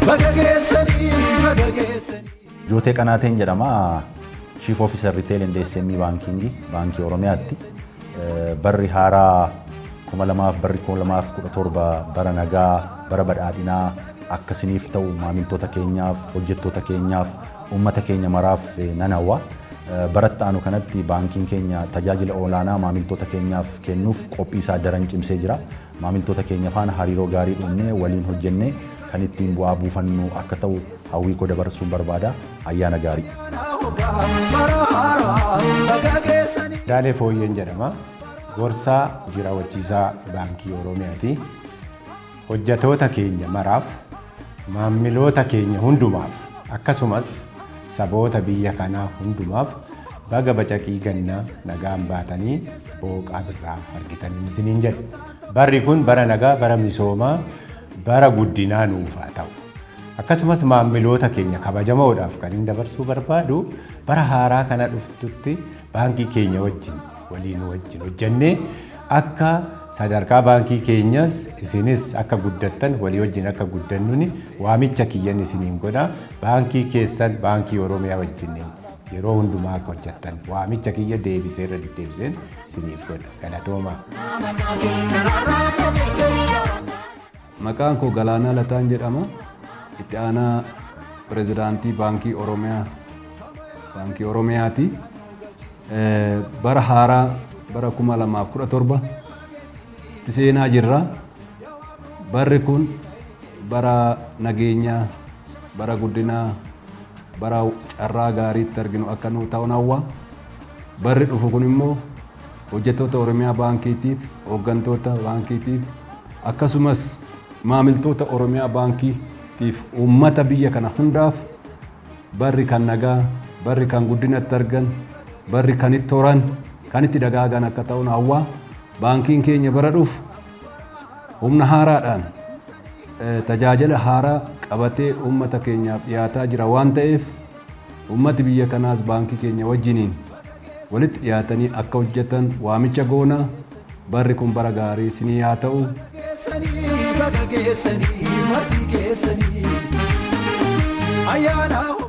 Baga geessanii, baga geessanii. Jootee Qanaateen jedhama. Chief Officer Retail and SME Banking, Baankii Oromiyaatti. Barri haaraa 2000 barri 2017 bara nagaa, bara badhaadhinaa akkasiniif ta'u maamiltoota keenyaaf, hojjettoota keenyaaf, uummata keenya maraaf nan hawwa. Baratti aanu kanatti baankiin keenya tajaajila olaanaa maamiltoota keenyaaf kennuuf qophii isaa daran cimsee jira. Maamiltoota keenya faana hariiroo gaarii uumnee waliin hojjennee kan ittiin bu'aa buufannu akka ta'u hawwii koo dabarsuun barbaada. Ayyaana gaarii. Bara haaraa baga geessanii. Daalee Fooyyeen jedhama. Gorsaa jiraawwachiisaa Baankii Oromiyaati. Hojjatoota keenya maraaf, maamiloota keenya hundumaaf, akkasumas saboota biyya kanaa hundumaaf baga bacaqii gannaa nagaan baatanii booqaa birraa argitanii isiniin jedhu. Barri kun bara nagaa, bara misoomaa, bara guddinaa nuuf haa ta'u. Akkasumas maamiloota keenya kabajamoodhaaf kan hin dabarsuu barbaadu, bara haaraa kana dhuftutti baankii keenya wajjin waliin wajjin hojjennee akka sadarkaa baankii keenyas isinis akka guddattan, walii wajjin akka guddannuuni waamicha kiyyan isiniin godha. Baankii keessan Baankii Oromiyaa wajjin yeroo hundumaa akka hojjettan waamicha kiyya deebisee irra deddeebiseen isiniif godha. Galatooma. Maqaan koo Galaanaa Lataan jedhama. Itti aanaa pirezidaantii Baankii Oromiyaa, Baankii Oromiyaati. Bara haaraa bara 2017 itti seenaa jirra. Barri kun bara nageenyaa, bara guddinaa, bara carraa gaariitti arginu akka nuu ta'u hawwa. Barri dhufu kun immoo hojjettoota Oromiyaa Baankiitiif, hooggantoota baankiitiif, akkasumas maamiltoota Oromiyaa Baankiitiif, uummata biyya kana hundaaf barri kan nagaa, barri kan guddinatti argan, barri kan itti horan, kan itti dagaagan akka ta'u hawwa. Baankiin keenya bara dhufu humna haaraadhaan tajaajila haaraa qabatee uummata keenyaaf dhiyaataa jira waan ta'eef, uummati biyya kanaas baankii keenya wajjiniin walitti dhiyaatanii akka hojjetan waamicha goona. Barri kun bara gaarii isinii haa ta'u. Geessanii, baga geessanii, marti geessanii. Ayyaana.